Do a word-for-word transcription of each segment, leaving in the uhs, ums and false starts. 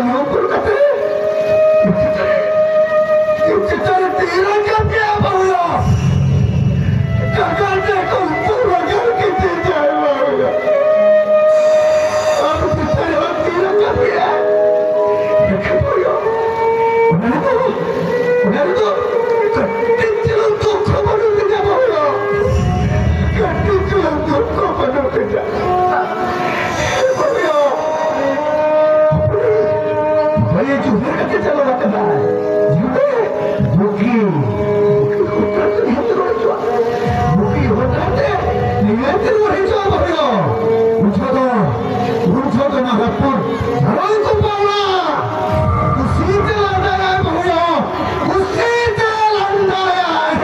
ᱱᱚᱣᱟ ᱠᱟᱛᱮ ᱪᱮᱛᱟᱱ ᱨᱮ ᱛᱤ ᱨᱟᱠᱟᱵ ᱠᱮᱜᱼᱟ ᱵᱟᱹᱦᱩᱭᱟ᱾ ᱡᱟᱸᱜᱟ ᱛᱮ ᱠᱚ ᱯᱩᱨᱟᱹ ᱜᱟᱨ ᱠᱮᱫᱮ ᱡᱟᱭ ᱵᱟᱹᱦᱩᱭᱟ᱾ ᱟᱨ ᱪᱮᱛᱟᱱ ᱨᱮ ᱛᱤ ᱨᱟᱠᱟᱵ ᱠᱮᱜᱼᱟ᱾ ᱵᱟᱹᱦᱩᱭᱟ᱾ ᱚᱱᱟ ᱨᱮᱫᱚ, ᱚᱱᱟ ᱨᱮᱫᱚ ᱠᱟᱹᱴᱤᱡ ᱪᱩᱞᱩᱝ ᱫᱩᱠ ᱦᱚᱸ ᱵᱟᱹᱱᱩᱜ ᱛᱤᱧᱟ ᱵᱟᱹᱦᱩᱭᱟ᱾ ᱠᱟᱹᱴᱤᱡ ᱪᱩᱞᱩᱝ ᱫᱩᱠ ᱦᱚᱸ ᱵᱟᱹᱱᱩᱜ ᱛᱤᱧᱟ᱾ ᱵᱷᱟᱹᱭ ᱡᱩᱦᱟᱹᱨ ᱠᱟᱛᱮ ᱪᱟᱞᱟᱣ ᱟᱠᱟᱱᱟᱭ᱾ ᱡᱩᱫᱤ ᱵᱩᱠᱤ, ᱵᱩᱠᱤ ᱦᱚᱴᱟᱛ ᱛᱮ ᱱᱤᱭᱟᱹᱛᱮ ᱨᱚᱲ ᱦᱤᱡᱩᱜᱼᱟ᱾ ᱵᱩᱠᱤ ᱦᱚᱴᱟᱛ ᱛᱮ ᱱᱤᱭᱟᱹᱛᱮ ᱨᱚᱲ ᱦᱤᱡᱩᱜᱼᱟ ᱵᱟᱹᱦᱩᱭᱟ᱾ ᱩᱱ ᱡᱚᱦᱚᱜ ᱫᱚ, ᱩᱱ ᱡᱚᱦᱚᱜ ᱫᱚ ᱱᱚᱣᱟ ᱨᱟᱹᱯᱩᱫ ᱡᱷᱟᱲᱚᱭ ᱠᱚ ᱯᱟᱣᱲᱟ᱾ ᱠᱩᱥᱤ ᱛᱮ ᱞᱟᱸᱫᱟᱭᱟᱭ ᱵᱟᱹᱦᱩᱭᱟ᱾ ᱠᱩᱥᱤ ᱛᱮ ᱞᱟᱸᱫᱟᱭᱟᱭ᱾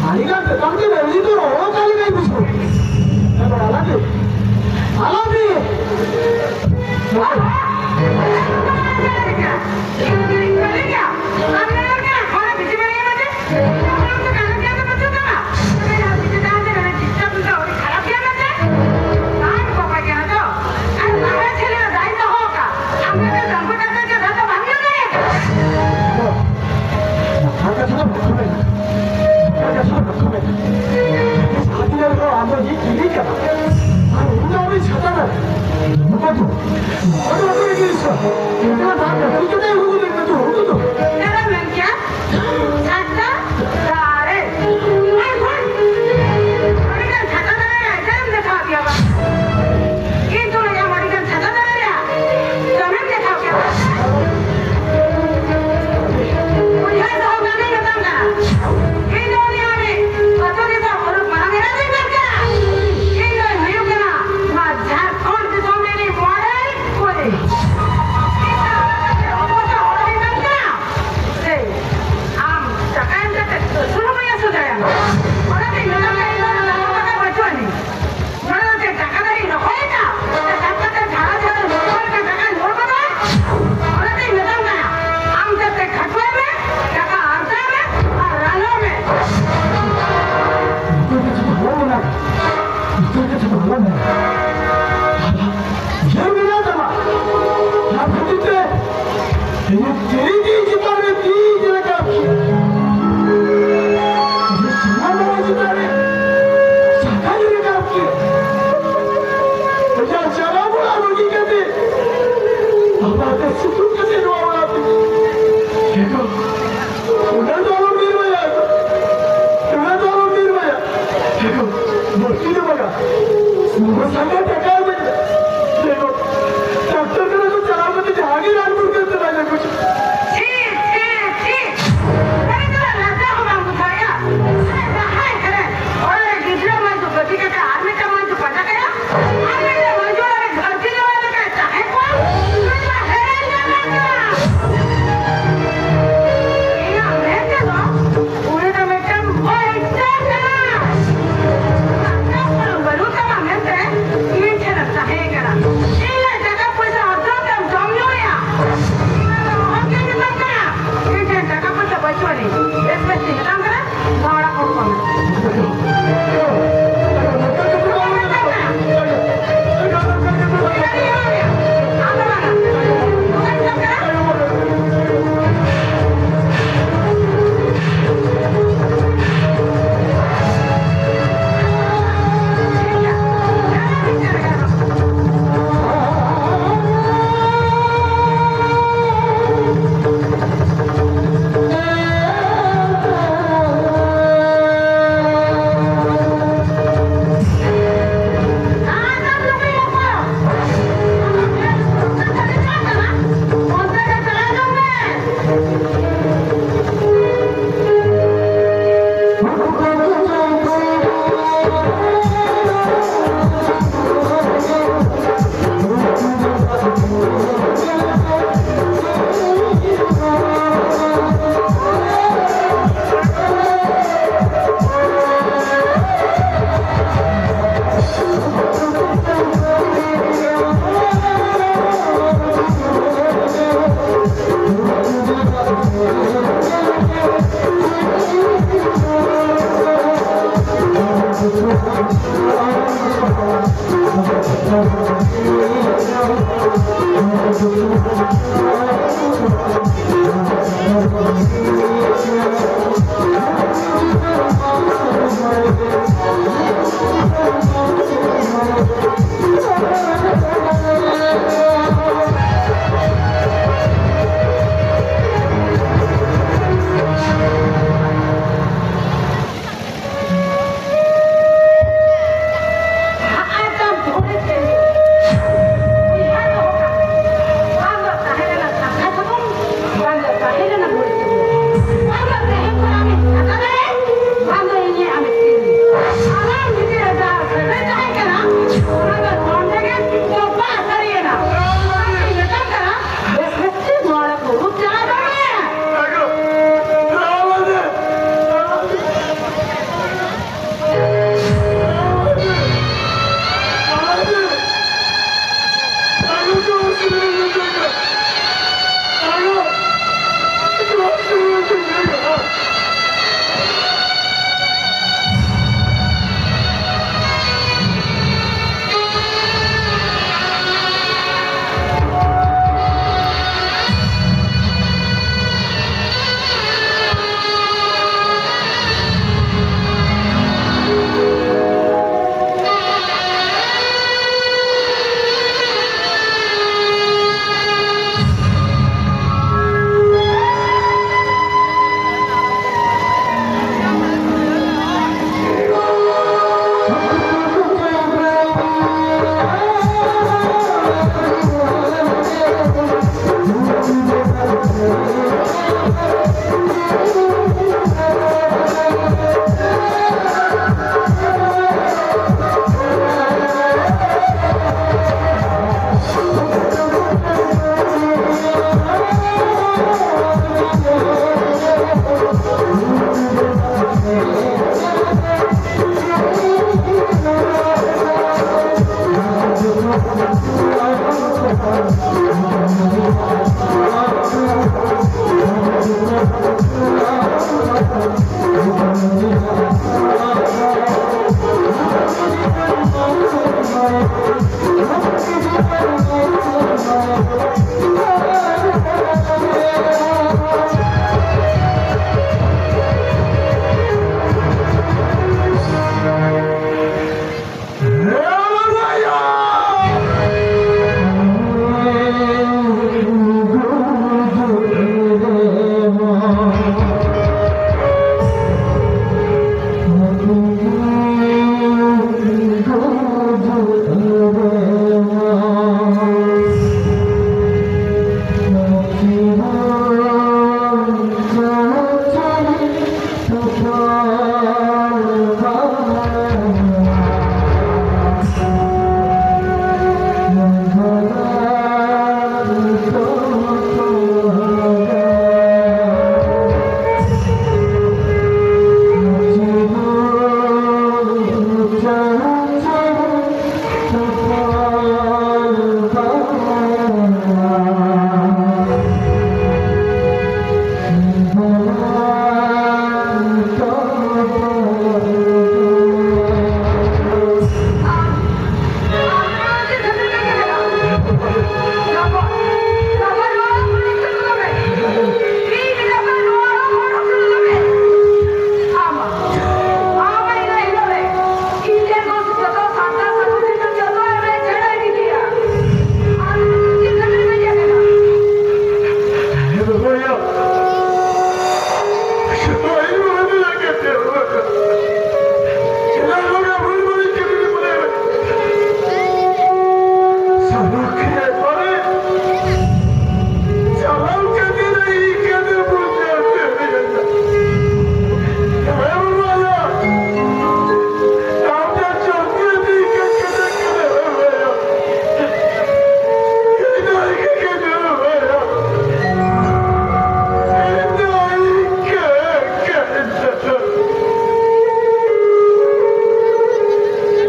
ᱟᱹᱰᱤᱜᱟᱱ ᱛᱮᱛᱟᱝ ᱛᱮ ᱨᱮᱸᱜᱮᱡ ᱫᱚ ᱨᱚᱦᱚᱲ ᱠᱟᱞᱤ ᱵᱟᱭ ᱵᱩᱡᱷᱟᱹᱣ᱾ ᱟᱫᱚ ᱟᱞᱟᱫᱮ, ᱟᱞᱟᱫᱮ᱾ ᱱᱚᱣᱟ ᱠᱟᱛᱷᱟ ᱫᱚ ᱵᱟᱠᱚ ᱢᱮᱱᱟ᱾ ᱱᱚᱣᱟ ᱠᱟᱛᱷᱟ ᱫᱚ ᱵᱟᱠᱚ ᱢᱮᱱᱟ᱾ ᱡᱟᱦᱟᱸ ᱛᱤᱱᱟᱹᱜ ᱨᱮᱦᱚᱸ ᱟᱢ ᱫᱚ ᱤᱧ ᱠᱤᱞᱤ ᱠᱟᱱᱟ᱾ ᱟᱨ ᱤᱧ ᱫᱚ ᱟᱢᱤᱧ ᱥᱟᱛᱟ ᱠᱟᱱᱟ᱾ ᱱᱚᱣᱟ ᱫᱚ, ᱱᱚᱣᱟ ᱫᱚ ᱵᱟᱠᱚ ᱤᱫᱤ ᱥᱟ᱾ ᱱᱚᱣᱟ ᱫᱚ ᱟᱢ ᱵᱟᱠᱚ ᱤᱫᱤ ᱠᱟᱛᱮ ᱦᱩᱲᱩ ᱫᱚ, ᱦᱩᱲᱩ ᱫᱚ᱾ ᱪᱮᱫ ᱮᱢ ᱢᱮᱱ ᱠᱮᱭᱟ? ᱥᱟᱛᱟ ᱫᱟᱨᱮ᱾ ᱟᱹᱰᱤᱜᱟᱱ ᱥᱟᱛᱟ ᱫᱟᱨᱮ ᱨᱮ ᱟᱭᱰᱮᱢ ᱫᱮᱠᱷᱟᱣ ᱠᱮᱭᱟ ᱵᱟᱝ? ᱠᱤᱱᱛᱩ ᱱᱚᱰᱮ ᱟᱹᱰᱤᱜᱟᱱ ᱥᱟᱛᱟ ᱫᱟᱨᱮ ᱨᱮᱭᱟᱜ ᱠᱟᱹᱢᱤᱢ ᱫᱮᱠᱷᱟᱣ ᱠᱮᱭᱟ ᱵᱟᱝ? ᱵᱩᱡᱷᱟᱹᱣ ᱫᱚᱦᱚ ᱠᱟᱜ ᱢᱮ, ᱢᱮᱛᱟᱢ ᱠᱟᱱᱟ᱾ ᱤᱧ ᱫᱚ ᱩᱱᱤ ᱟᱹᱛᱩ ᱫᱤᱥᱚᱢ ᱢᱩᱞᱩᱠ ᱢᱟᱨᱟᱝ ᱮᱨᱟ ᱫᱚᱧ ᱢᱮᱱ ᱠᱟᱱᱟ᱾ ᱤᱧ ᱫᱚᱧ ᱦᱩᱭᱩᱜ ᱠᱟᱱᱟ ᱱᱚᱣᱟ ᱡᱷᱟᱲᱠᱷᱚᱸᱰ ᱫᱤᱥᱚᱢ ᱨᱤᱱᱤᱡ ᱢᱚᱰᱮᱞ ᱠᱩᱲᱤ᱾ ᱥᱮ ᱟᱢ ᱴᱟᱠᱟ ᱮᱢ ᱠᱟᱛᱮ ᱟᱹᱥᱩᱞ ᱦᱚᱸ ᱵᱟᱹᱧ ᱟᱹᱥᱩᱞ ᱫᱟᱲᱮᱭᱟᱢᱟ᱾ ᱚᱱᱟᱛᱮ ᱱᱚᱰᱮ ᱫᱚ ᱤᱧ ᱫᱚ ᱴᱟᱠᱟ ᱵᱟᱹᱪᱩᱜ ᱟᱹᱱᱤᱡ᱾ ᱱᱚᱰᱮ ᱫᱚ ᱪᱮᱫ ᱴᱟᱠᱟ ᱫᱟᱨᱮᱧ ᱨᱚᱦᱚᱭ ᱟᱠᱟᱫ? ᱥᱮ ᱥᱟᱵ ᱠᱟᱛᱮ ᱡᱷᱟᱲᱟ ᱡᱷᱟᱲᱟ ᱱᱚᱝᱠᱟ ᱞᱮᱠᱟ ᱴᱟᱠᱟᱧ ᱧᱩᱨ ᱠᱟᱫᱟ? ᱚᱱᱟᱛᱮᱧ ᱢᱮᱛᱟᱢ ᱠᱟᱱᱟ, ᱟᱢ ᱛᱮᱫ ᱛᱮ ᱠᱷᱟᱴᱩᱣᱟᱹᱜ ᱢᱮ, ᱴᱟᱠᱟ ᱟᱨᱡᱟᱣ ᱢᱮ ᱟᱨ ᱨᱟᱱᱚᱜ ᱢᱮ᱾ ᱱᱤᱛᱚᱜ ᱜᱮ ᱪᱮᱫ ᱦᱚᱲ ᱢᱮᱱᱟᱜ? ᱱᱤᱛᱚᱜ ᱜᱮ ᱪᱮᱫ ᱦᱚᱲ ᱢᱮᱱᱟᱜ? ᱡᱷᱟᱹᱞ ᱢᱮᱱᱟᱜ ᱛᱟᱢᱟ᱾ ᱚᱱᱟ ᱠᱷᱟᱹᱛᱤᱨ ᱛᱮ ᱤᱧ ᱛᱤᱨᱤ ᱛᱤ ᱪᱮᱛᱟᱱ ᱨᱮ ᱛᱤ ᱨᱟᱠᱟᱵ ᱠᱮᱫ᱾ ᱤᱧ ᱥᱟᱱᱟᱢ ᱦᱚᱲ ᱪᱮᱛᱟᱱ ᱨᱮ ᱥᱟᱠᱟᱢ ᱨᱟᱠᱟᱵ ᱠᱮᱫ᱾ ᱚᱡᱟ ᱪᱟᱞᱟᱣ ᱚᱲᱟᱜ ᱵᱟᱹᱜᱤ ᱠᱟᱛᱮ, ᱟᱯᱟᱛᱮ ᱥᱤᱛᱩᱝ ᱠᱟᱛᱮ ᱱᱚᱣᱟ ᱚᱲᱟᱜ ᱛᱮ᱾ ᱚᱱᱟ ᱫᱚ ᱟᱞᱚᱢ ᱧᱮᱞ ᱢᱟᱭᱟ᱾ ᱚᱱᱟ ᱫᱚ ᱟᱞᱚᱢ ᱧᱮᱞ ᱢᱟᱭᱟ᱾ ᱵᱟᱹᱲᱛᱤ ᱫᱚ ᱵᱟᱝᱟ᱾ ᱱᱚᱣᱟ ᱥᱟᱸᱜᱮ ᱴᱟᱠᱟ ᱮᱢᱟᱹᱧ ᱢᱮ᱾ ᱰᱟᱠᱛᱚᱨ ᱠᱷᱟᱱᱟ ᱠᱚ ᱪᱟᱞᱟᱣ ᱠᱟᱛᱮ ᱡᱟᱦᱟᱸ ᱜᱮ ᱨᱟᱱ ᱢᱩᱨᱜᱟᱹᱱ ᱛᱮ ᱵᱟᱭ ᱧᱟᱢ ᱦᱚᱪᱚ᱾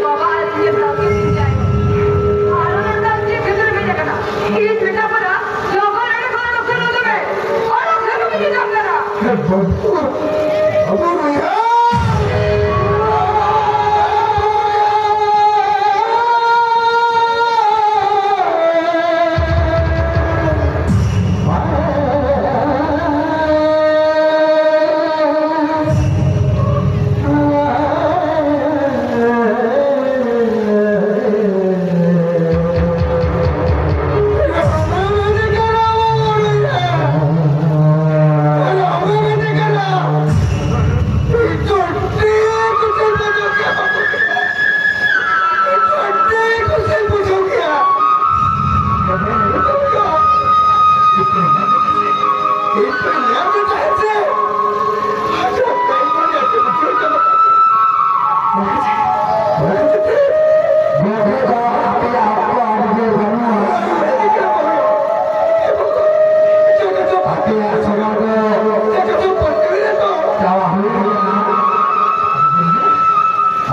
ᱵᱟᱵᱟ, ᱟᱨ ᱤᱧ ᱫᱚ ᱵᱟᱹᱧ ᱪᱤᱱᱛᱟᱹᱭᱟ᱾ ᱟᱨ ᱚᱱᱟ ᱫᱚ ᱪᱮᱫ ᱠᱷᱟᱹᱛᱤᱨ ᱮᱢ ᱦᱮᱡ ᱟᱠᱟᱱᱟ? ᱤᱧ ᱵᱮᱴᱟ ᱯᱟᱨᱟ, ᱞᱚᱜᱚᱱ ᱚᱸᱰᱮ ᱠᱷᱚᱱ ᱩᱰᱩᱠ ᱩᱰᱩᱠ ᱢᱮ᱾ ᱚᱰᱚᱠ ᱥᱮᱱᱚᱜ ᱤᱧ ᱪᱟᱞᱟᱜ ᱠᱟᱱᱟ᱾ ᱮ ᱵᱟᱹᱵᱩ, ᱵᱟᱹᱵᱩ ᱨᱩᱭᱦᱟ᱾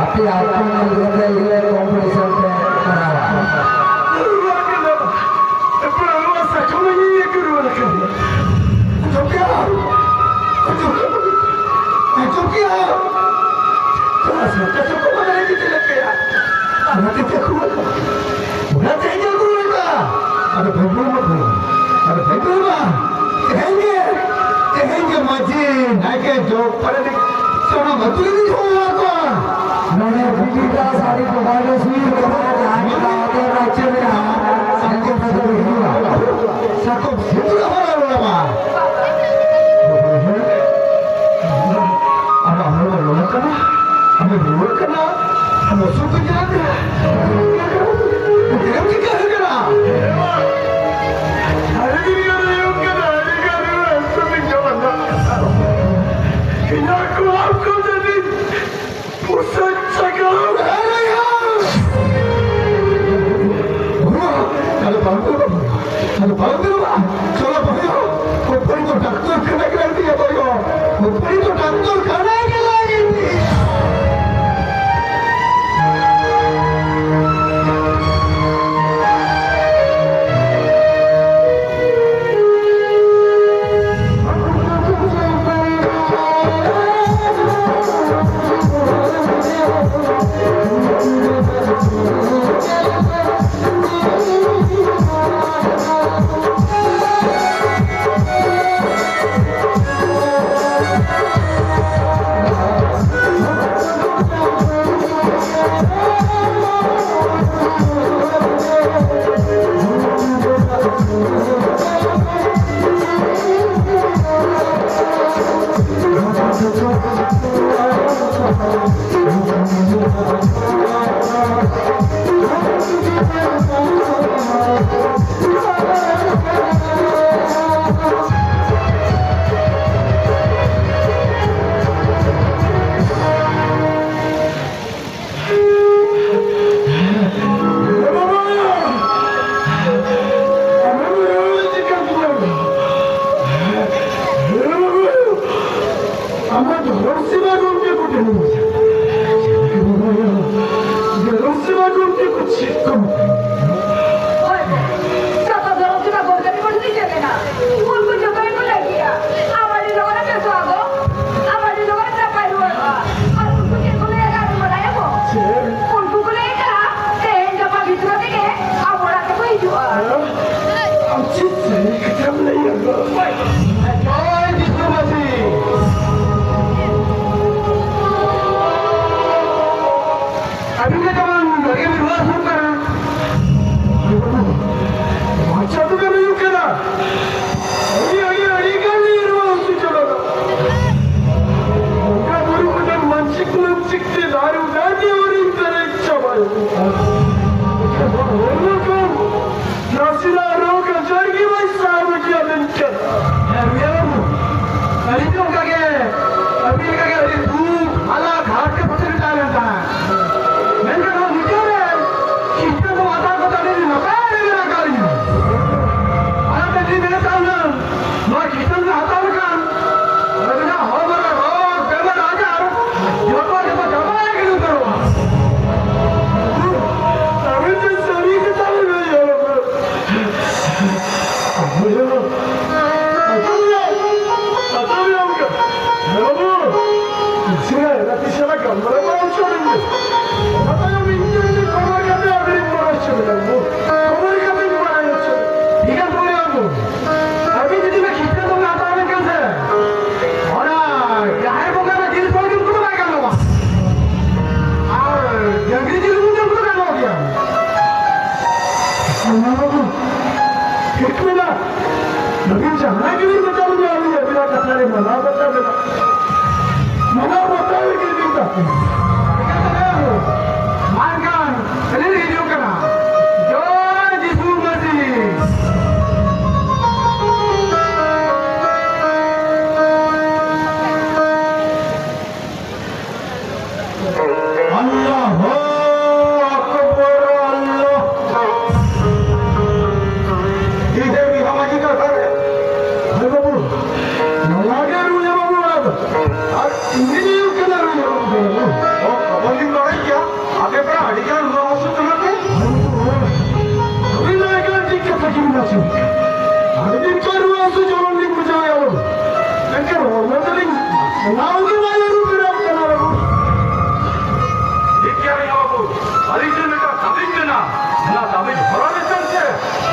ᱟᱯᱮ ᱟᱛᱳ ᱧᱮᱞ ᱠᱟᱛᱮ ᱜᱮ ᱠᱚᱢᱯᱤᱴᱤᱥᱚᱱ ᱯᱮ ᱠᱚᱨᱟᱣᱟ᱾ ᱱᱚᱣᱟ ᱥᱟᱠᱟᱢ ᱤᱧ ᱟᱹᱜᱩ ᱨᱩᱣᱟᱹᱲ ᱟᱠᱟᱫ ᱢᱮᱭᱟ᱾ ᱟᱸᱡᱚᱢ ᱠᱮᱜᱼᱟ? ᱟᱸᱡᱚᱢ ᱠᱮᱜᱼᱟ? ᱟᱸᱡᱚᱢ ᱠᱮᱜᱼᱟ? ᱪᱟᱞᱟᱜ ᱥᱮ, ᱪᱟᱞᱟᱜ ᱥᱮ, ᱠᱚ ᱵᱟᱰᱟᱭ ᱤᱫᱤ ᱞᱮᱫ ᱯᱮᱭᱟ᱾ ᱚᱱᱟ ᱛᱮᱯᱮ ᱠᱷᱩᱵ ᱚᱱᱟ ᱛᱮᱦᱮᱧ ᱜᱮ ᱟᱹᱜᱩ ᱦᱩᱭᱩᱜᱼᱟ᱾ ᱟᱫᱚ ᱵᱟᱹᱧ ᱵᱩᱞ ᱢᱟ ᱵᱩᱞ᱾ ᱟᱫᱚ ᱵᱟᱹᱧ ᱵᱩᱞ ᱢᱟ᱾ ᱛᱮᱦᱮᱧ ᱜᱮ, ᱛᱮᱦᱮᱧ ᱜᱮ ᱢᱟᱹᱡᱷᱤ, ᱱᱟᱭᱠᱮ, ᱡᱚᱜᱽ ᱯᱟᱨᱟᱱᱤᱠ, ᱥᱟᱱᱟᱢ ᱟᱹᱛᱩ ᱨᱮᱱᱤᱧ ᱦᱚᱦᱚ ᱟᱠᱚᱣᱟ᱾ ᱱᱚᱰᱮ ᱵᱤᱴᱤ ᱫᱟᱥ ᱟᱹᱰᱤ ᱠᱚ ᱵᱟᱭ ᱥᱩᱭ ᱠᱟᱫᱟ, ᱡᱟᱦᱟᱸᱭ ᱠᱚ ᱟᱛᱮ ᱨᱟᱡᱽ ᱨᱮᱱᱟᱜ ᱥᱟᱠᱚᱢ ᱥᱟᱠᱚᱢ ᱦᱩᱭᱩᱜᱼᱟ᱾ ᱥᱟᱠᱚᱢ ᱥᱤᱸᱫᱩᱨ ᱦᱚᱨᱟ ᱨᱚᱲᱟ᱾ ᱟᱢᱟᱜ ᱫᱷᱚᱨᱚᱢ ᱥᱮᱵᱟ ᱜᱚᱢᱠᱮ ᱠᱚ ᱴᱷᱮᱱ ᱤᱧ ᱵᱩᱡᱷᱟᱹᱣ᱾ ᱫᱷᱚᱨᱚᱢ ᱥᱮᱵᱟ ᱜᱚᱢᱠᱮ ᱠᱚ ᱪᱮᱫ ᱠᱚ ᱢᱮᱛᱟᱹᱧᱟ? ᱦᱳᱭ, ᱡᱚᱛᱚ ᱫᱷᱚᱨᱚᱢ ᱥᱮᱵᱟ ᱜᱚᱢᱠᱮ ᱠᱚ ᱴᱷᱮᱱ ᱤᱧ ᱪᱮᱫ ᱮᱱᱟ᱾ ᱩᱱᱠᱩ ᱡᱚᱛᱚ ᱜᱮᱠᱚ ᱞᱟᱹᱭ ᱜᱮᱭᱟ, ᱟᱢ ᱟᱹᱰᱤ ᱞᱚᱜᱚᱱ ᱮᱢ ᱵᱮᱥᱚᱜᱼᱟ ᱜᱚ, ᱟᱢ ᱟᱹᱰᱤ ᱞᱚᱜᱚᱱ ᱮᱢ ᱱᱟᱯᱟᱭ ᱨᱩᱣᱟᱹᱲᱚᱜᱼᱟ᱾ ᱟᱨ ᱩᱱᱠᱩ ᱪᱮᱫ ᱠᱚ ᱞᱟᱹᱭᱟ ᱟᱢ ᱵᱟᱲᱟᱭᱟ ᱜᱚ? ᱪᱮᱫ? ᱩᱱᱠᱩ ᱠᱚ ᱞᱟᱹᱭ ᱠᱟᱜᱼᱟ, ᱛᱮᱦᱮᱧ ᱜᱟᱯᱟ ᱵᱷᱤᱛᱨᱤ ᱛᱮᱜᱮ ᱟᱵᱚ ᱚᱲᱟᱜ ᱛᱮᱠᱚ ᱦᱤᱡᱩᱜᱼᱟ᱾ ᱟᱢ ᱪᱮᱫ ᱥᱟᱹᱨᱤ ᱠᱟᱛᱷᱟᱢ ᱞᱟᱹᱭᱟ ᱜᱚ? ᱡᱚᱭ ᱡᱤᱥᱩ ᱢᱟᱹᱥᱤ᱾ ᱟᱹᱵᱤᱱ ᱜᱮ ᱡᱮᱢᱚᱱ ᱵᱷᱟᱜᱮ ᱵᱤᱱ ᱨᱩᱣᱟᱹ ᱦᱟᱹᱥᱩᱜ ᱠᱟᱱᱟ᱾ ᱵᱟᱧᱪᱟᱣ ᱫᱚᱵᱮᱱ ᱦᱩᱭᱩᱜ ᱠᱟᱱᱟ᱾ ᱟᱹᱰᱤ, ᱟᱹᱰᱤ, ᱟᱹᱰᱤ ᱜᱟᱱ ᱞᱤᱧ ᱨᱩᱣᱟᱹ ᱦᱟᱹᱥᱩ ᱪᱟᱵᱟᱜᱼᱟ᱾ ᱵᱚᱸᱜᱟ ᱵᱩᱨᱩ ᱠᱚᱴᱷᱮᱱ ᱢᱟᱱᱥᱤᱠ, ᱢᱟᱱᱥᱤᱠ ᱛᱮ ᱫᱟᱨᱮ ᱩᱫᱟᱨ ᱛᱮ ᱟᱹᱣᱨᱤᱧ ᱯᱮᱨᱮᱡ ᱪᱟᱵᱟᱭᱟ᱾ ᱦᱚᱲᱢᱚ ᱠᱚ ᱱᱟᱥᱮᱱᱟᱜ ᱨᱳᱜᱽ ᱟᱡᱟᱨ ᱜᱮ ᱵᱟᱭ ᱥᱟᱦᱟᱣ ᱠᱮᱭᱟ ᱢᱮᱱᱛᱮ᱾ ᱦᱮᱸ, ᱨᱩᱭᱟ ᱵᱟᱹᱵᱩ, ᱟᱹᱞᱤᱧ ᱫᱚ ᱚᱱᱠᱟ ᱜᱮ ᱟᱹᱵᱤᱱ ᱞᱮᱠᱟ ᱜᱮ ᱟᱹᱰᱤ ᱫᱩᱠ, ᱦᱟᱞᱟ, ᱜᱷᱟᱴ ᱛᱮ ᱯᱷᱟᱥᱮ ᱨᱮ ᱛᱟᱦᱮᱸ ᱞᱮᱱ ᱛᱟᱦᱮᱸᱫ᱾ ᱢᱮᱱᱠᱷᱟᱱ ᱱᱚᱣᱟ ᱢᱩᱪᱟᱹᱫ ᱨᱮ ᱠᱷᱨᱤᱥᱴᱟᱱ ᱫᱚ ᱦᱟᱛᱟᱣ ᱠᱟᱛᱮ ᱟᱹᱰᱤ ᱱᱟᱯᱟᱭ ᱨᱮ ᱢᱮᱱᱟᱜ ᱟᱠᱟᱫ ᱞᱤᱧᱟ᱾ ᱚᱱᱟᱛᱮ ᱞᱤᱧ ᱢᱮᱱᱮᱫ ᱛᱟᱦᱮᱱᱟ, ᱱᱚᱣᱟ ᱠᱷᱨᱤᱥᱴᱟᱱ ᱫᱚ ᱦᱟᱛᱟᱣ ᱞᱮᱠᱷᱟᱱ ᱟᱹᱵᱤᱱᱟᱜ ᱦᱚᱲᱢᱚ ᱨᱮ ᱨᱳᱜᱽ, ᱵᱮᱢᱟᱨ, ᱟᱡᱟᱨ ᱡᱚᱛᱚ, ᱡᱚᱛᱚ ᱪᱟᱵᱟ ᱜᱤᱰᱤ ᱩᱛᱟᱹᱨᱚᱜᱼᱟ᱾ ᱟᱹᱵᱤᱱ ᱫᱚ ᱥᱟᱹᱨᱤ ᱠᱟᱛᱷᱟ ᱵᱤᱱ ᱞᱟᱹᱭ ᱮᱫᱟ᱾ ᱵᱚᱭᱦᱟ, ᱟᱛᱳ ᱨᱮ, ᱟᱛᱳ ᱨᱮ ᱚᱱᱠᱟ᱾ ᱦᱮᱸ ᱵᱟᱹᱵᱩ, ᱤᱥᱤᱱ ᱟᱭ, ᱜᱟᱛᱮ ᱥᱟᱞᱟᱜ ᱜᱟᱞᱢᱟᱨᱟᱣ ᱵᱟᱲᱟ ᱦᱚᱪᱚ ᱞᱤᱧ ᱢᱮ᱾ ᱚᱱᱟ ᱛᱟᱭᱚᱢ ᱤᱧ ᱫᱚ ᱤᱧ ᱫᱚ ᱠᱷᱚᱵᱚᱨ ᱠᱟᱛᱮ ᱟᱹᱵᱤᱱ ᱵᱟᱲᱟᱭ ᱦᱚᱪᱚ ᱵᱤᱱᱟ ᱵᱟᱹᱵᱩ᱾ ᱠᱷᱚᱵᱚᱨ ᱠᱟᱛᱮ ᱤᱧ ᱵᱟᱲᱟᱭ ᱦᱚᱪᱚ ᱵᱤᱱᱟ᱾ ᱴᱷᱤᱠ ᱟᱪᱷᱮ ᱵᱟᱹᱵᱩ, ᱟᱹᱵᱤᱱ ᱡᱩᱫᱤ ᱵᱤᱱ ᱠᱷᱤᱥᱴᱟᱹ ᱵᱚᱸᱜᱟ ᱦᱟᱛᱟᱣ ᱞᱮᱱᱠᱷᱟᱱ ᱥᱮ, ᱚᱱᱟ ᱡᱟᱦᱮᱨ ᱵᱚᱸᱜᱟ ᱨᱮᱱᱟᱜ ᱡᱤᱞ ᱠᱚ ᱡᱚᱢ ᱠᱚᱫᱚ ᱵᱟᱭ ᱜᱟᱱᱚᱜᱼᱟ᱾ ᱟᱨ ᱰᱟᱹᱝᱨᱤ ᱡᱤᱞ ᱠᱚ ᱡᱚᱢ ᱠᱚᱫᱚ ᱜᱟᱱᱚᱜ ᱜᱮᱭᱟ᱾ ᱚᱱᱟ ᱵᱟᱹᱵᱩ, ᱴᱷᱤᱠ ᱢᱮᱱᱟᱜ᱾ ᱟᱹᱵᱤᱱ ᱡᱟᱦᱟᱸ ᱜᱮᱵᱤᱱ ᱢᱮᱛᱟ ᱞᱤᱧᱟ, ᱟᱹᱞᱤᱧ ᱟᱹᱵᱤᱱᱟᱜ ᱠᱟᱛᱷᱟ ᱞᱤᱧ ᱢᱟᱱᱟᱣ ᱵᱟᱛᱟᱣ ᱢᱮᱱᱟᱜ᱾ ᱢᱟᱱᱟᱣ ᱵᱟᱛᱟᱣ ᱜᱮ ᱞᱤᱧ ᱠᱟᱛᱷᱟ᱾ ᱢᱟ ᱮᱱᱠᱷᱟᱱ, ᱟᱹᱞᱤᱧ ᱞᱤᱧ ᱦᱤᱡᱩᱜ ᱠᱟᱱᱟ᱾ ᱡᱚᱭ ᱡᱤᱥᱩ ᱢᱟᱹᱥᱤ᱾ ᱟᱞᱞᱟᱦᱩ ᱟᱠᱵᱚᱨ, ᱟᱞᱞᱟᱦ᱾ ᱤᱧ ᱴᱷᱮᱱ ᱢᱤᱫ ᱦᱚᱸ ᱢᱟᱹᱡᱷᱤ ᱠᱟᱛᱷᱟ ᱨᱮ᱾ ᱦᱳᱭ ᱵᱟᱹᱵᱩ, ᱱᱚᱣᱟ ᱜᱮ ᱨᱩᱭᱟ ᱵᱟᱹᱵᱩ ᱚᱲᱟᱜ ᱫᱚ᱾ ᱚᱱᱟ ᱠᱚᱜᱮ ᱵᱟᱭ ᱟᱹᱨᱩ ᱯᱷᱮᱨᱟᱜ ᱠᱟᱱᱟ ᱵᱟᱹᱵᱩ᱾ ᱴᱷᱤᱠ ᱜᱮᱭᱟ ᱨᱮᱭᱟ ᱵᱟᱹᱵᱩ, ᱟᱹᱞᱤᱧ ᱴᱷᱮᱱ ᱢᱤᱫᱴᱟᱝ ᱛᱟᱵᱤᱡ ᱢᱮᱱᱟᱜᱼᱟ, ᱚᱱᱟ ᱛᱟᱵᱤᱡ ᱦᱚᱨᱚᱜ ᱞᱮᱠᱷᱟᱱ ᱥᱮ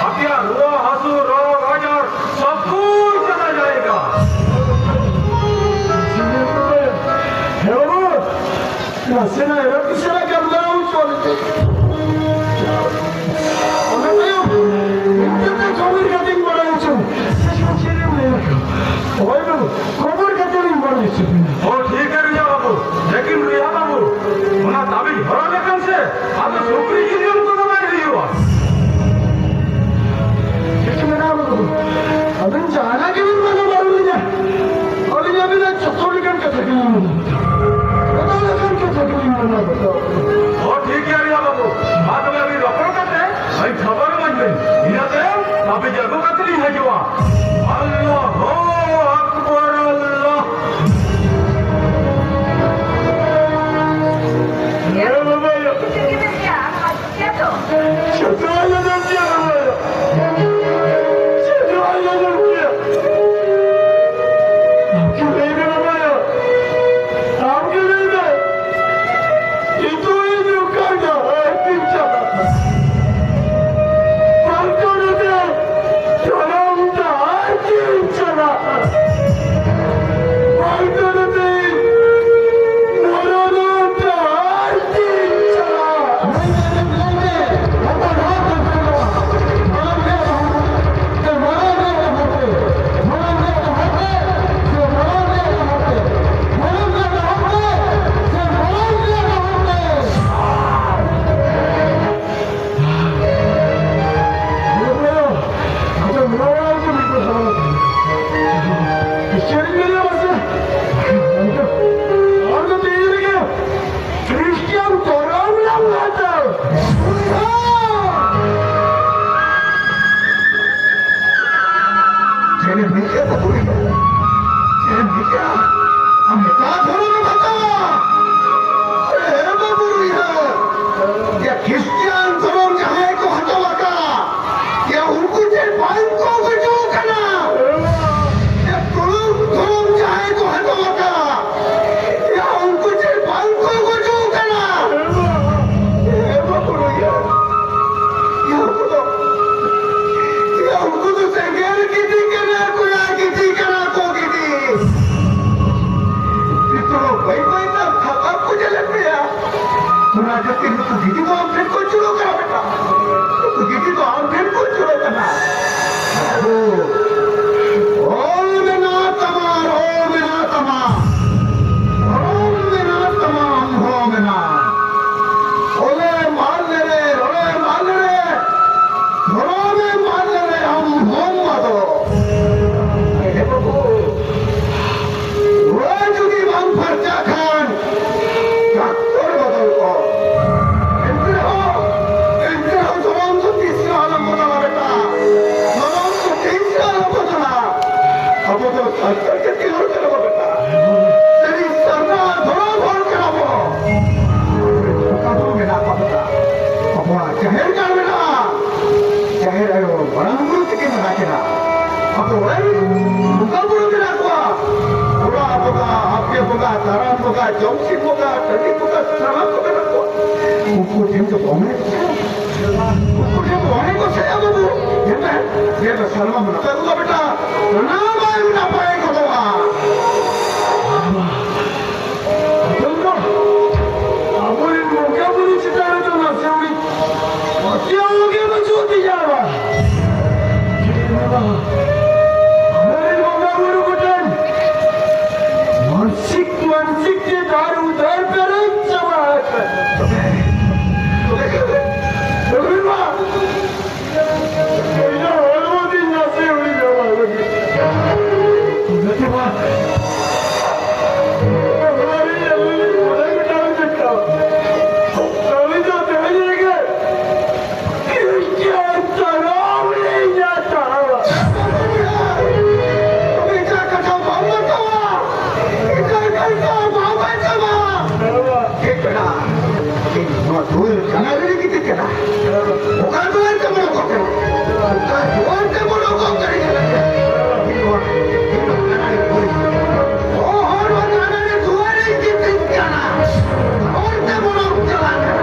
ᱟᱯᱮᱭᱟᱜ ᱨᱩᱣᱟᱹ ᱦᱟᱹᱥᱩ ᱨᱳᱜᱽ ᱟᱡᱟᱨ ᱥᱚᱵ ᱠᱚ ᱪᱟᱵᱟ ᱡᱟᱭᱮᱜᱟ᱾ ᱦᱮᱸ ᱵᱟᱹᱵᱩ, ᱱᱟᱥᱮᱱᱟᱜ ᱮᱨᱚᱜ ᱤᱥᱟᱹᱨᱟ ᱜᱟᱞᱢᱟᱨᱟᱣ ᱦᱚᱪᱚ ᱞᱮᱯᱮ᱾ ᱚᱱᱟ ᱛᱟᱭᱚᱢ ᱤᱧ ᱛᱮ ᱠᱷᱚᱵᱚᱨ ᱠᱟᱛᱮᱧ ᱵᱟᱲᱟᱭ ᱦᱚᱪᱚ ᱢᱮ᱾ ᱪᱮᱫ ᱮᱢ ᱞᱟᱹᱭ ᱟᱠᱚᱣᱟ? ᱦᱳᱭ ᱵᱟᱹᱵᱩ, ᱠᱷᱚᱵᱚᱨ ᱠᱟᱛᱮ ᱞᱤᱧ ᱵᱟᱲᱟᱭ ᱦᱚᱪᱚ ᱢᱮᱭᱟ᱾ ᱚ, ᱴᱷᱤᱠ ᱜᱮ ᱨᱮᱭᱟ ᱵᱟᱹᱵᱩ, ᱞᱮᱠᱤᱱ ᱨᱮᱭᱟ ᱵᱟᱹᱵᱩ, ᱚᱱᱟ ᱛᱟᱵᱤᱡ ᱦᱚᱨᱚᱜ ᱞᱮᱠᱷᱟᱱ ᱥᱮ ᱟᱫᱚ ᱥᱩᱠᱨᱤ ᱡᱤᱞ ᱡᱚᱢ ᱠᱚᱫᱚ ᱵᱟᱭ ᱦᱩᱭᱩᱜᱼᱟ᱾ ᱪᱮᱫ ᱢᱮᱱᱟ ᱵᱟᱹᱵᱩ? ᱟᱵᱮᱱ ᱡᱟᱦᱟᱱᱟᱜ ᱜᱮᱵᱮᱱ ᱢᱟᱱᱟ ᱵᱟᱨᱚᱱ ᱞᱤᱧᱟ, ᱟᱹᱞᱤᱧ ᱟᱵᱮᱱᱟᱜ ᱡᱚᱛᱚ ᱞᱮᱠᱟᱱ ᱠᱟᱛᱷᱟ ᱜᱮᱞᱤᱧ ᱢᱟᱱᱟ ᱵᱟᱛᱟᱣᱟ᱾ ᱡᱚᱛᱚ ᱞᱮᱠᱟᱱ ᱠᱟᱛᱷᱟ ᱜᱮᱞᱤᱧ ᱢᱟᱱᱟ ᱵᱟᱛᱟᱣᱟ᱾ ᱚ, ᱴᱷᱤᱠ ᱜᱮᱭᱟ ᱨᱮᱭᱟ ᱵᱟᱹᱵᱩ, ᱢᱟ ᱛᱚᱵᱮ ᱟᱹᱵᱤᱱ ᱨᱚᱯᱚᱲ ᱠᱟᱛᱮ ᱟᱹᱞᱤᱧ ᱠᱷᱚᱵᱚᱨ ᱮᱢᱟᱹᱧ ᱵᱤᱱ, ᱤᱱᱟᱹ ᱛᱟᱭᱚᱢ ᱟᱹᱵᱤᱱ ᱟᱹᱜᱩ ᱠᱟᱛᱮ ᱞᱤᱧ ᱦᱤᱡᱩᱜᱼᱟ᱾ ᱟᱞᱞᱟᱦᱩ ᱟᱠᱵᱟᱨ, ᱟᱞᱞᱟᱦ᱾ ᱦᱮᱸ ᱵᱟᱵᱟ᱾ ᱪᱮᱫ ᱦᱚᱸ ᱟᱞᱚᱢ ᱪᱤᱠᱟᱹᱭᱟ ᱵᱟᱵᱟ᱾ ᱪᱮᱫ ᱦᱚᱸ ᱟᱞᱚᱢ ᱪᱤᱠᱟᱹᱭᱟ᱾ ᱟᱢ ᱜᱮ ᱞᱟᱹᱭ ᱢᱮ ᱵᱟᱵᱟ᱾ ᱟᱢ ᱜᱮ ᱞᱟᱹᱭ ᱢᱮ᱾ ᱱᱤᱛᱚᱜ ᱤᱧ ᱚᱠᱟ ᱰᱟᱦᱟᱨ ᱛᱤᱧ ᱪᱟᱞᱟᱜᱼᱟ? ᱵᱟᱝ ᱠᱟᱱᱟ ᱛᱮ ᱡᱚᱱᱚᱢ ᱰᱟᱦᱟᱨ ᱛᱤᱧ ᱪᱟᱞᱟᱜᱼᱟ? ᱵᱟᱝ ᱠᱟᱱᱟ ᱛᱮ ᱢᱚᱨᱚᱱ ᱰᱟᱦᱟᱨ ᱛᱤᱧ ᱪᱟᱞᱟᱜᱼᱟ? ᱠᱷᱨᱤᱥᱴᱤᱭᱟᱱ ᱫᱷᱚᱨᱚᱢ ᱨᱮᱱᱟᱜ ᱢᱟᱛᱚ᱾ ᱪᱮᱫ ᱮᱢ ᱢᱮᱱ ᱠᱮᱫᱟ ᱵᱟᱹᱵᱩ ᱨᱮ? ᱪᱮᱫ ᱮᱢ ᱢᱮᱱ ᱠᱮᱫᱟ? ᱟᱢ ᱮᱴᱟᱜ ᱫᱷᱚᱨᱚᱢ ᱮᱢ ᱦᱟᱛᱟᱣᱟ? ᱟᱨᱮ ᱵᱟᱹᱵᱩ ᱨᱮ, ᱭᱟ ᱠᱷᱨᱤᱥᱴᱤᱭᱟᱱ ᱫᱷᱚᱨᱚᱢ ᱡᱟᱦᱟᱸᱭ ᱠᱚ ᱦᱟᱛᱟᱣ ᱟᱠᱟᱫ, ᱭᱟ ᱩᱱᱠᱩ ᱪᱮᱫ ᱵᱟᱝ ᱠᱚ ᱜᱩᱡᱩᱜ ᱠᱟᱱᱟ? ᱭᱟ ᱛᱩᱲᱩᱠ ᱫᱷᱚᱨᱚᱢ ᱡᱟᱦᱟᱸᱭ ᱠᱚ ᱦᱟᱛᱟᱣ ᱟᱠᱟᱫ, ᱟᱵᱚ ᱫᱚ ᱥᱟᱱᱛᱟᱲ ᱡᱟᱹᱛᱤ ᱦᱚᱲ ᱠᱟᱱᱟ ᱵᱚᱱ ᱵᱮᱴᱟ᱾ ᱥᱟᱹᱨᱤ ᱥᱟᱨᱱᱟ ᱫᱷᱚᱨᱚᱢ ᱦᱚᱲ ᱠᱟᱱᱟ ᱵᱚᱱ᱾ ᱟᱵᱚᱨᱮᱱ ᱵᱚᱸᱜᱟ ᱵᱩᱨᱩ ᱢᱮᱱᱟᱜ ᱠᱚᱣᱟ ᱵᱮᱴᱟ᱾ ᱟᱵᱚᱣᱟᱜ ᱡᱟᱦᱮᱨ ᱜᱟᱲ ᱢᱮᱱᱟᱜᱼᱟ᱾ ᱡᱟᱦᱮᱨ ᱟᱭᱳ ᱢᱟᱨᱟᱝ ᱵᱩᱨᱩ ᱛᱤᱠᱤᱱ ᱢᱮᱱᱟᱜ ᱠᱤᱱᱟ᱾ ᱟᱵᱚᱨᱮᱱ ᱵᱚᱸᱜᱟ ᱵᱩᱨᱩ ᱢᱮᱱᱟᱜ ᱠᱚᱣᱟ᱾ ᱚᱲᱟᱜ ᱵᱚᱸᱜᱟ, ᱟᱯᱮ ᱵᱚᱸᱜᱟ, ᱫᱟᱨᱟᱢ ᱵᱚᱸᱜᱟ, ᱡᱚᱢᱥᱤᱢ ᱵᱚᱸᱜᱟ, ᱴᱟᱺᱰᱤ ᱵᱚᱸᱜᱟ, ᱥᱟᱱᱟᱢ ᱠᱚ ᱢᱮᱱᱟᱜ ᱠᱚᱣᱟ᱾ ᱩᱱᱠᱩ ᱴᱷᱮᱱ ᱫᱚ ᱵᱚᱱᱮ ᱩᱱᱠᱩ ᱴᱷᱮᱱ ᱵᱚᱱᱮ ᱠᱚ ᱥᱮ ᱟᱵᱚ ᱵᱚ? ᱧᱮᱞ ᱢᱮ, ᱧᱮᱞ ᱢᱮ, ᱥᱟᱨᱢᱟ ᱢᱮᱱᱟᱜ ᱛᱟᱠᱚᱣᱟ ᱵᱮᱴᱟ᱾ ᱚᱱᱟ ᱵᱟᱭ ᱱᱟᱯᱟᱭ ᱜᱚᱫᱚᱜᱼᱟ᱾ ᱟᱫᱚ ᱟᱵᱚᱨᱮᱱ ᱵᱚᱸᱜᱟ ᱵᱩᱨᱩ ᱪᱮᱛᱟᱱ ᱨᱮᱫᱚ ᱱᱟᱥᱮ ᱩᱱᱤ ᱯᱟᱹᱛᱭᱟᱹᱣ ᱜᱮ ᱵᱟᱹᱪᱩᱜ ᱛᱤᱧᱟ ᱵᱟ᱾ ᱟᱵᱚᱨᱮᱱ ᱵᱚᱸᱜᱟ ᱵᱩᱨᱩ ᱠᱚᱴᱷᱮᱱ ᱢᱟᱱᱥᱤᱠ, ᱢᱟᱱᱥᱤᱠ ᱛᱮ ᱫᱟᱨ ᱩᱫᱟᱹᱨ ᱯᱮᱨᱮᱡ ᱪᱟᱵᱟ ᱟᱠᱟᱱᱟ᱾ ᱛᱚᱵᱮ, ᱛᱚᱵᱮ ᱢᱟ ᱤᱧᱟᱹᱜ ᱦᱚᱲᱢᱚ ᱛᱤᱧ ᱱᱟᱥᱮ ᱩᱱᱤ ᱡᱚᱢᱟ ᱞᱟᱹᱜᱤᱫ᱾ ᱜᱟᱛᱮ ᱢᱟ᱾ ᱚᱱᱟ ᱨᱮ ᱟᱹᱞᱤᱧ ᱢᱚᱬᱮ ᱜᱚᱴᱟᱝ ᱪᱮᱫ ᱠᱟᱜ᱾ ᱠᱟᱹᱢᱤ ᱫᱚ ᱛᱮᱦᱮᱧ ᱨᱮᱜᱮ᱾ ᱤᱧᱟᱹᱜ ᱛᱟᱲᱟᱢ ᱨᱮ ᱤᱧᱟᱹᱜ ᱛᱟᱲᱟᱢ᱾ ᱮᱴᱟᱜ ᱠᱟᱛᱷᱟ ᱵᱟᱢ ᱢᱮᱛᱟᱣᱟ᱾ ᱮᱴᱟᱜ ᱠᱟᱛᱷᱟ ᱵᱟᱢ ᱢᱮᱛᱟᱣᱟ᱾ ᱪᱮᱫ ᱯᱮᱲᱟ? ᱤᱧ ᱱᱚᱣᱟ ᱫᱩᱣᱟᱹᱨ ᱡᱟᱱᱟᱞᱟ ᱨᱮ ᱜᱤᱛᱤᱡ ᱠᱟᱱᱟ᱾ ᱚᱠᱟ ᱫᱩᱣᱟᱹᱨ ᱛᱮ ᱵᱚᱞᱚ ᱠᱚᱜ ᱠᱟᱱᱟ? ᱚᱠᱟ ᱫᱩᱣᱟᱹᱨ ᱛᱮ ᱵᱚᱞᱚ ᱠᱚᱜ ᱠᱟᱱᱟ? ᱤᱧ ᱱᱚᱣᱟ, ᱤᱧ ᱱᱚᱣᱟ ᱡᱟᱱᱟᱞᱟ ᱨᱮ ᱫᱩᱣᱟᱹᱨ᱾ ᱚ, ᱦᱚᱲ, ᱱᱚᱣᱟ ᱡᱟᱱᱟᱞᱟ ᱨᱮ ᱫᱩᱣᱟᱹᱨ ᱨᱮ ᱜᱤᱛᱤᱡ ᱠᱟᱱᱟ᱾ ᱦᱚᱲ ᱛᱮ ᱵᱚᱞᱚ ᱪᱟᱞᱟᱜ ᱠᱟᱱᱟ᱾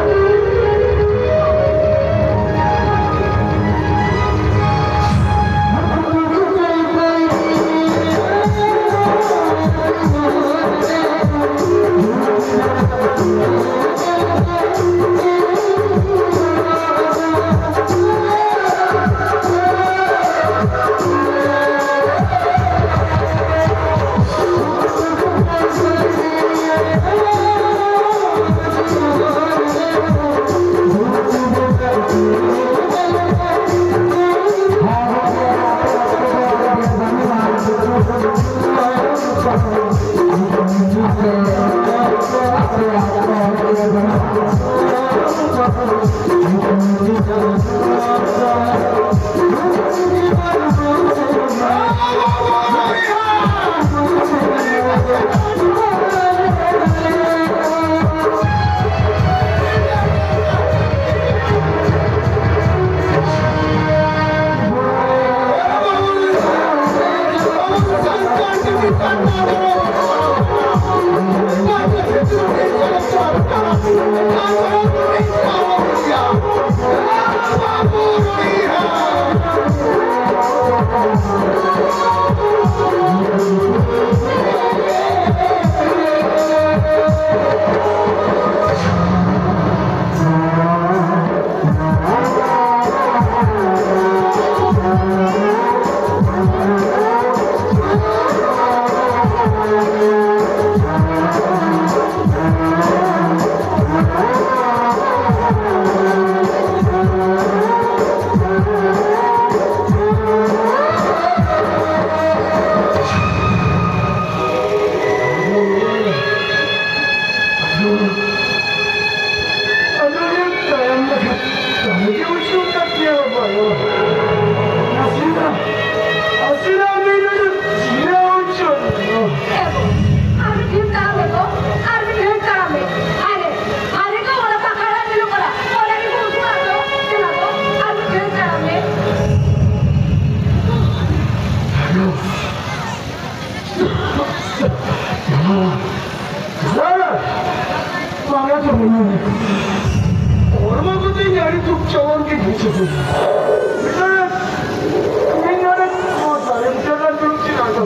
ᱟᱨ ᱢᱤᱫ ᱜᱷᱟᱹᱲᱤᱡ ᱛᱟᱲᱟᱢ ᱢᱮ ᱜᱚ, ᱟᱨ ᱢᱤᱫ ᱜᱷᱟᱹᱲᱤᱡ ᱛᱟᱲᱟᱢ ᱢᱮ᱾ ᱟᱨᱮ, ᱟᱨᱮ ᱜᱚ, ᱚᱱᱟ ᱯᱟᱠᱟ ᱦᱟᱲᱟᱜ ᱧᱮᱞᱚᱜ ᱠᱟᱱᱟ, ᱚᱱᱟ ᱜᱮ ᱵᱚ ᱩᱫᱩᱜ ᱟᱫᱚ, ᱪᱟᱞᱟᱜ ᱫᱚ, ᱟᱨ ᱢᱤᱫ ᱜᱷᱟᱹᱲᱤᱡ ᱛᱟᱲᱟᱢ ᱢᱮ᱾ ᱦᱚᱲᱢᱚ ᱠᱚᱛᱮ ᱟᱹᱰᱤ ᱫᱩᱠ ᱪᱚᱞᱚᱱ ᱜᱮ ᱵᱩᱡᱷᱟᱹᱣ᱾ ᱢᱤᱫ ᱦᱚᱲ, ᱢᱤᱫ ᱦᱚᱲ ᱱᱚᱣᱟ ᱫᱟᱨᱮᱢ ᱪᱮᱛᱟᱱ ᱫᱩᱲᱩᱵ ᱪᱮᱫ ᱟᱫᱚ?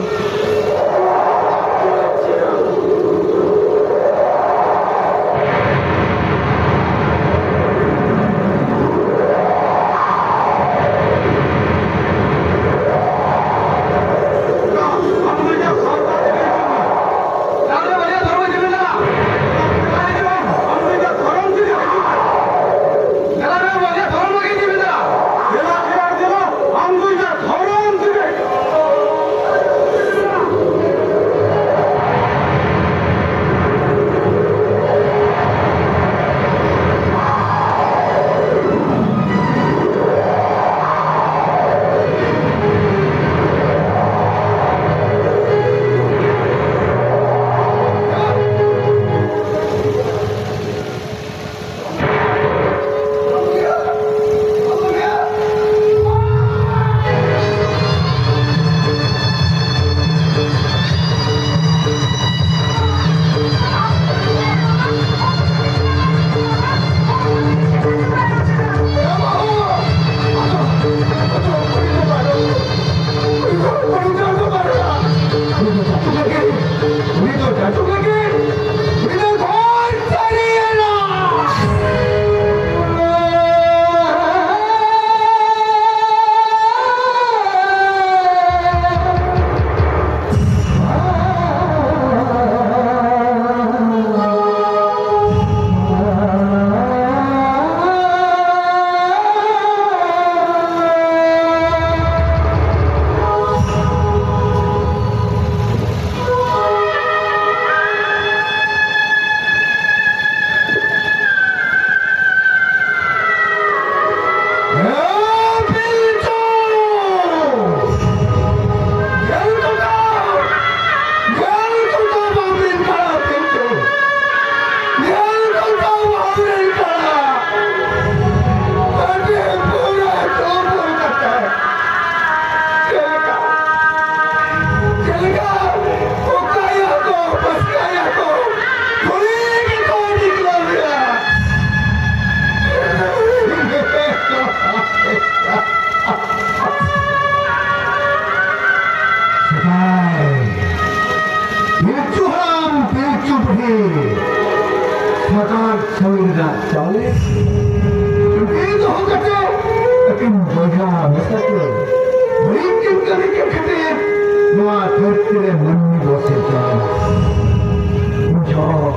ᱯᱤᱞᱪᱩ ᱦᱟᱲᱟᱢ, ᱯᱤᱞᱪᱩ ᱵᱩᱰᱷᱤ, ᱥᱟᱠᱟᱢ ᱥᱟᱹᱲᱤ ᱨᱮᱱᱟᱜ ᱪᱟᱣᱞᱮ ᱪᱩᱴᱤ ᱫᱚᱦᱚ ᱠᱟᱛᱮ, ᱟᱹᱠᱤᱱ ᱵᱚᱭᱦᱟ ᱢᱤᱥᱨᱟ ᱠᱤᱱ ᱵᱟᱹᱲᱤᱡ ᱠᱤᱱ ᱠᱟᱹᱢᱤ ᱠᱮᱫ ᱠᱷᱟᱹᱛᱤᱨ ᱱᱚᱣᱟ ᱫᱷᱟᱹᱨᱛᱤ ᱨᱮ ᱢᱟᱹᱱᱢᱤ ᱵᱚ ᱥᱤᱨᱡᱟᱹᱣ ᱮᱱᱟ᱾ ᱩᱱ ᱡᱚᱦᱚᱜ,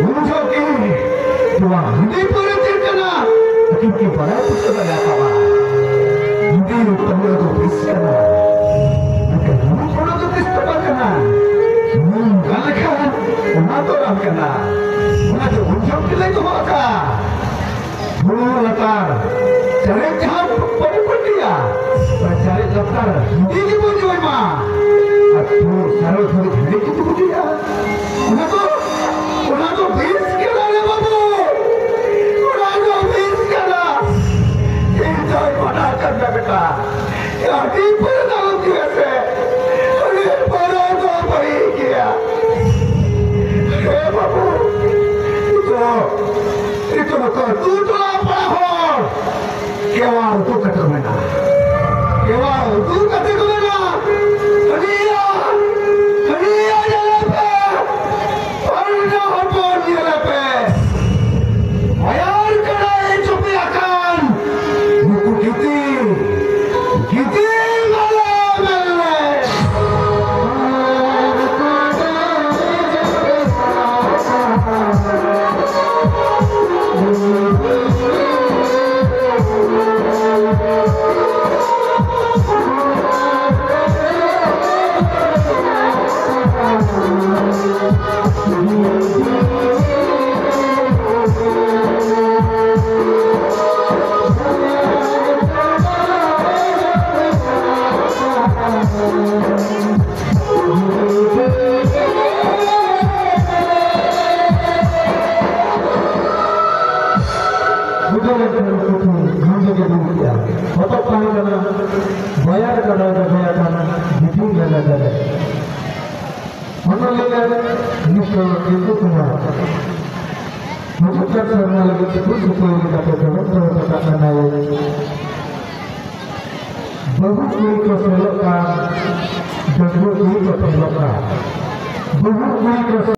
ᱩᱱ ᱡᱚᱦᱚᱜ ᱜᱮ ᱱᱚᱣᱟ ᱦᱟᱺᱰᱤ ᱯᱟᱹᱣᱨᱟᱹ ᱪᱮᱫ ᱠᱟᱱᱟ? ᱟᱹᱠᱤᱱ ᱠᱤᱱ ᱵᱟᱲᱟᱭ ᱵᱩᱡᱷᱟᱹᱣ ᱫᱟᱲᱮᱭᱟᱜ ᱛᱟᱢᱟ᱾ ᱦᱟᱺᱰᱤ ᱯᱟᱹᱣᱨᱟᱹ ᱫᱚ ᱵᱤᱥ ᱠᱟᱱᱟ, ᱢᱮᱱᱠᱷᱟᱱ ᱦᱟᱺᱰᱤ ᱯᱟᱹᱣᱨᱟᱹ ᱫᱚ ᱵᱤᱥ ᱫᱚ ᱵᱟᱝ ᱠᱟᱱᱟ᱾ ᱧᱩ ᱜᱟᱱ ᱞᱮᱠᱷᱟᱱ ᱚᱱᱟ ᱫᱚ ᱨᱟᱱ ᱠᱟᱱᱟ᱾ ᱚᱱᱟᱛᱮ ᱩᱱ ᱡᱚᱦᱚᱜ ᱜᱮᱞᱮ ᱫᱚᱦᱚ ᱟᱠᱟᱫᱼᱟ᱾ ᱦᱩᱲᱩ ᱞᱟᱛᱟᱨ ᱪᱟᱨᱮᱡ ᱡᱟᱦᱟᱸ ᱵᱟᱵᱚ ᱯᱟᱹᱴᱤᱭᱟ, ᱚᱱᱟ ᱪᱟᱨᱮᱡ ᱞᱟᱛᱟᱨ ᱦᱟᱺᱰᱤ ᱜᱮᱵᱚ ᱧᱩᱭ ᱢᱟ᱾ ᱟᱨ ᱯᱩᱨᱟᱹ ᱥᱟᱨᱟ ᱜᱷᱟᱹᱲᱤᱡ ᱦᱟᱺᱰᱤ ᱜᱮᱵᱚ ᱧᱩᱭᱟ᱾ ᱚᱱᱟ ᱫᱚ, ᱚᱱᱟ ᱫᱚ ᱵᱤᱥ ᱠᱟᱱᱟ ᱨᱮ ᱵᱟᱹᱵᱩ᱾ ᱚᱱᱟ ᱫᱚ ᱵᱤᱥ ᱠᱟᱱᱟ᱾ ᱤᱧ ᱫᱚᱧ ᱢᱟᱱᱟ ᱠᱟᱱ ᱢᱮ ᱵᱮᱴᱟ᱾ ᱦᱟᱺᱰᱤ ᱯᱟᱹᱣᱨᱟᱹ ᱫᱚ ᱟᱞᱚᱢ ᱧᱩᱭᱟ ᱥᱮ᱾ ᱦᱟᱺᱰᱤ ᱯᱟᱹᱣᱨᱟᱹ ᱫᱚ ᱵᱟᱹᱲᱤᱡ ᱜᱮᱭᱟ᱾ ᱦᱮ ᱵᱟᱹᱵᱩ, ᱱᱤᱛᱚᱜ, ᱱᱤᱛᱚᱜ ᱱᱩᱠᱩ ᱟᱹᱛᱩ ᱴᱚᱞᱟ ᱯᱟᱲᱟ ᱦᱚᱲ ᱠᱮᱣᱟᱲ ᱩᱫᱩᱜ ᱠᱟᱛᱮ ᱠᱚ ᱢᱮᱱᱟ, ᱠᱮᱣᱟᱲ ᱩᱫᱩᱜ ᱠᱟᱛᱮ ᱠᱚ ᱢᱮᱱᱟ, ᱦᱟᱹᱱᱤᱭᱟ, ᱦᱟᱹᱱᱤᱭᱟ ᱧᱮᱞᱮ ᱯᱮ, ᱯᱟᱨᱱᱟ ᱦᱚᱯᱚᱱ ᱧᱮᱞᱮ ᱯᱮ, ᱵᱟᱭᱟᱨ ᱠᱟᱱᱟᱭ ᱪᱩᱯᱤ ᱟᱠᱟᱱ, ᱱᱩᱠᱩ ᱜᱤᱛᱤ, ᱜᱤᱛᱤ ᱢᱟᱞᱮ ᱢᱮᱞᱮ᱾ ᱵᱩᱡᱷᱟᱹᱣ ᱞᱮᱱᱠᱷᱟᱱ ᱯᱩᱛᱷᱤ ᱱᱚᱰᱮ ᱜᱮ ᱫᱩᱲᱩᱵ ᱠᱮᱜᱼᱟ᱾ ᱦᱚᱛᱚᱫ ᱛᱟᱦᱮᱸ ᱠᱟᱱᱟ, ᱵᱟᱭᱟᱨ ᱠᱟᱱᱟ, ᱵᱟᱭᱟᱨ ᱠᱟᱱᱟ, ᱵᱤᱴᱤ ᱞᱮᱞᱮ ᱞᱮᱞᱮ᱾ ᱚᱱᱟ ᱞᱟᱹᱭ ᱢᱤᱥᱴᱟᱨ ᱠᱤᱱᱛᱩ ᱠᱩᱢᱟᱨ ᱦᱤᱡᱩᱜ ᱠᱟᱱ ᱥᱮᱨᱢᱟ ᱞᱟᱹᱜᱤᱫ ᱥᱩᱨ ᱥᱩᱯᱩᱨ ᱞᱮᱠᱟᱛᱮ ᱫᱚᱦᱚ ᱦᱚᱴᱚ ᱠᱟᱜ ᱠᱟᱱᱟᱭ᱾ ᱵᱟᱹᱦᱩ ᱠᱩᱲᱤ ᱠᱚ ᱥᱮᱞᱚᱜ ᱠᱟᱱ, ᱰᱟᱺᱜᱩᱣᱟᱹ ᱠᱩᱲᱤ ᱠᱚ ᱥᱮᱞᱚᱜ ᱠᱟᱱ᱾ ᱛᱩᱲᱩᱠ ᱠᱩᱲᱤ ᱠᱚ